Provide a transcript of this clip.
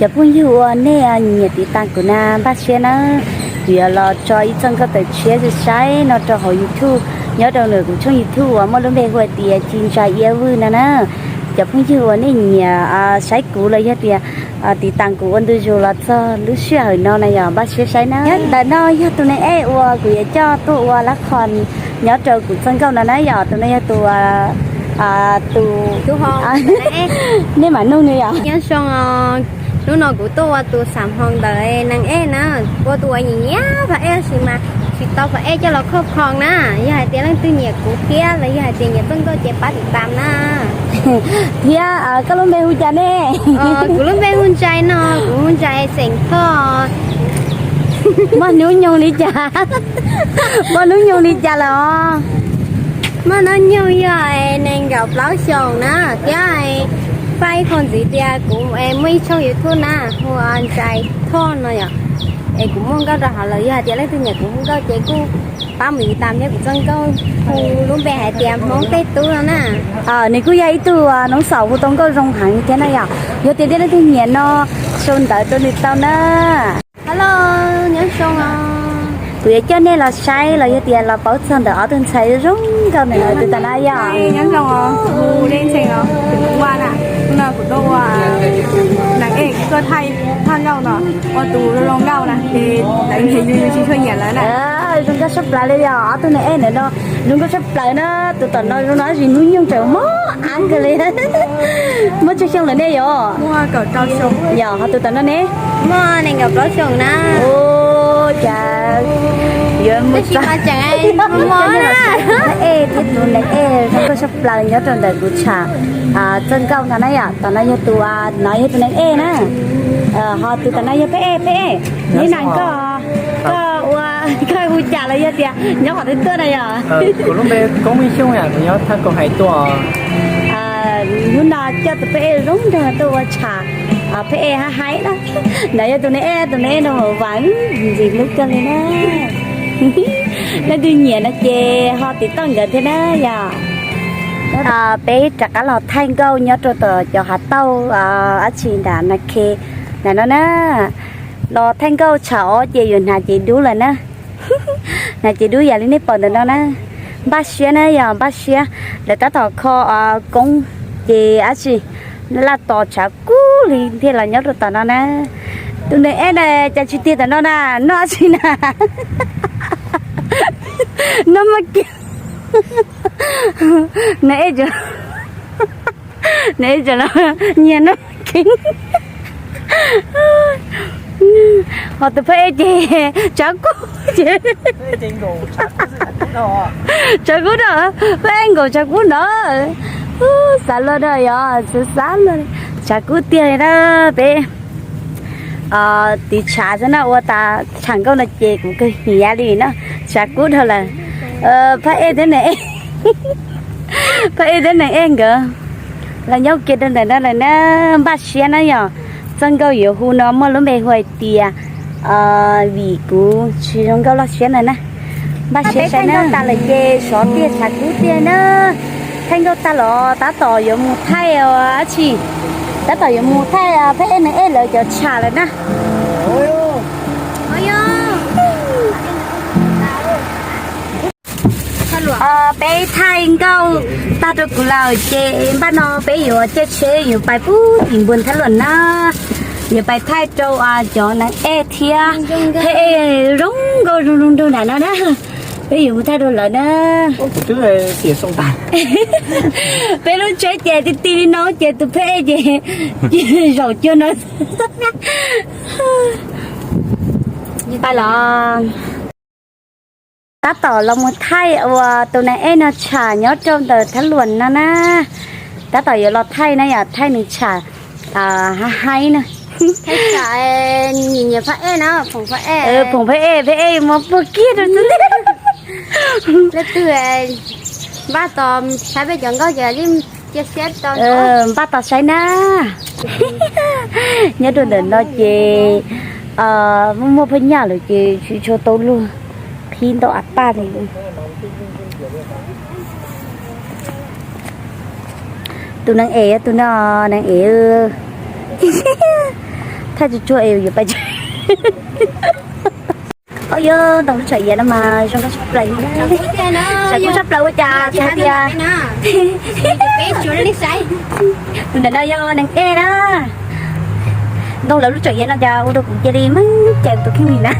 Cov phooj ywg uas nej nyiam tiv tas kuv na, npaj siab na, kuv yuav los tso ib txoj nkauj tawm tshiab saib no rau hauv YouTube, nyob rau ntawm kuv tshooj YouTube uas muaj lub npe hu hais tias Ci Ntsa Iab Vwj no na. Cov phooj ywg uas nej nyiam saib kuv los yog tias tiv tas kuv ua ntu zus los txog lub sij hawm no na yom, npaj siab saib na. Ntawm no yog tus neeg ej uas kuv yuav coj tuaj ua lab qhos nyob rau kuv txoj nkauj no na yom, tus no yog tus, tus, nej mam nug nws yom. Nyob zoo, hnub no kuv tuaj ua tus xam hmoo ntawm neeg ej na, ua tus uas nyiam nyiam phab ej tab sis mas tsis tau phab ej coj los khoj phoo na. Yog hais tias leej twg nyiam kuv thiab los yog hais tias nyiam txoj nkauj ces pab tiv tas na. Thiab koj lub npe hu cas ne? Kuv lub npe hu Ntsais no, kuv hu Ntsais xeem Thoj. Muaj hnub nyoog li cas? Muaj hnub nyoog li cas lawm os? Muaj hnub nyoog yog nees nkaum plaub xyoos na, thiab faib phau ntxiv tias kuv muaj ib tshooj YouTube na, hu Ntsais Thoj no yom. Es kuv muaj nkauj rau hauv lawm, yog hais tias leej twg nyiam kuv hu nkauj ces kuj pab mus tiv tas thiab kuv txoj nkauj hu lub npe hais tias Hmoob tej tub no na. Nws kuj yog ib tug noob xaum hu tau nkauj zoo heev thiab na yom. Yog tias nej leej twg nyiam no, sau ntawv rau nws tau na. Hello, nyob zoo os. Kuv yuav coj nej los saib los yog tias los paub txog ntawm ob tug ntxhais zoo nkauj ntawm no, tus tom no yog. Nyob zoo os, kuv hu Dej Ntxhee os, kuv ua na, hnub no kuv tuaj ua neeg ej tuaj thaij phaj nkauj no, ua tus zoo zoo nkauj na, ces lawv nyiam yus yus tsis tshua nyiam lawv na. Zoo nkauj tshaj plaws li yog ob tug neeg ej ntawm no, zoo nkauj tshaj plaws na, tus tom no zoo no tsis hnub nyoog tseem mob av kawg li. Muaj tsawg xyoo lawm nej yom? Yog ho tus tom no ne? Muaj nees nkaum plaub xyoos na. Ua cas yuav mus txog ej thiab tus neeg ej zoo nkauj tshaj plaws nyob rau ntawm kuv tshav txoj nkauj no na yom. Tom no yog tus, no yog tus neeg ej na. Ho tus tom no yog phab ej, phab ej, neb na koj, koj ua, koj hu cas los yog tias nyob qhov twg tuaj na yom? Kuv lub npe Koob Meej Xyooj, kuv nyob Thaj Kaus Hais tuaj. Hnub no coj tus phab ej zoo nraug tuaj ua tshav, phab ej hab haib na. Ntawd yog tus neeg ej, tus neeg ej no vam ntxim hlub kawg li na. Leej twg nyiam no ces ho tiv tauj nkawd thiab na yom. Peb rov qab los thaij nkauj nyob rau tom cov hav tauj dab tsi nram na khe ntawm no na. Los thaij nkauj tshav ob ces yuav hnav cev dub lawm na. Hnav cev dub yam li nej pom ntawm no na. Npaj siab na yog npaj siab. Lawv tab tom kho koob ces dab tsi laj tos tshav kub li thiaj los nyob rau tom no na. Tus neeg ej na cas tsis tiag tom no na, noj dab tsi na? Noj maj kiag. Neeg ej, neeg ej los nyiag noj maj kiag. Ho tus phab ej ces tshav kub ces, tshav kub no, phab ej nkaum tshav kub no. Xav luag na yog xav xav luag, tshav kub tiag li na. Peb tiv tshav xwb na, ua tas tshav nkauj no ces kuv kawg hiav li na, tshav kub dhau lawm. Phab ej thiab neeg ej, phab ej thiab neeg ej nkawd los nyob kiag rau ntawm no lawm na. Npaj siab na yog txoj nkauj yuav hu no muaj lub npe hu hais tias Vim Kuv Tsis Zoo Nkauj Loj Siab ntawd na. Npaj siab saib na. Thaij nkauj tas lawm ces sov tiag tshav kub tiag na. Thaij nkauj tag los tab tom yuav mus thaij dab tsi, tab tom yuav mus thaij phab ej neeg ej lawv cov tshav lawm na. Peb thaij nkauj tag rau kuv lawm ces npaj no peb yuav caij tsheb yuav pais pub tim npoo Thab Luam na. Yuav pais thaij rau cov neeg ej thiab phab ej zoo nkauj zoo zoo nraug nram no na. Peb yuav mus thaij rau lawv na. Peb lub tsheb ces ti ti li no ces tus phab ej ces zaum cuag no. Pais los. Tab tom los mus thaij uas tus neeg ej no tsham nyob rau ntawm Thab Luam no na. Tab tom yuav los thaij na yom, thaij nws tsham haib haib na. Phoom phab ej, phab ej muab puag kiag rau xwb. Leej twg npaj tos saib peb cov nkauj ces cia siab tau, npaj tos saib na. Nyob rau ntawm no ces muaj muaj phab nyaj lawm ces tsis tshua tau luag qhib ntau av paj li. Tus neeg ev, tus no neeg ev. Thaij tsuag tsuag es yuav pais tsev. Au yog ntoo lub tsom iav no mas zoo nkauj tshaj plaws li na. Tshaj kuj tshaj plaws ua cas tsis hais tias tus ntawm no yog neeg dej na. Ntoo lawv lub tsom iav no cas ua rau kuv cia li meej cai tus kheej li na.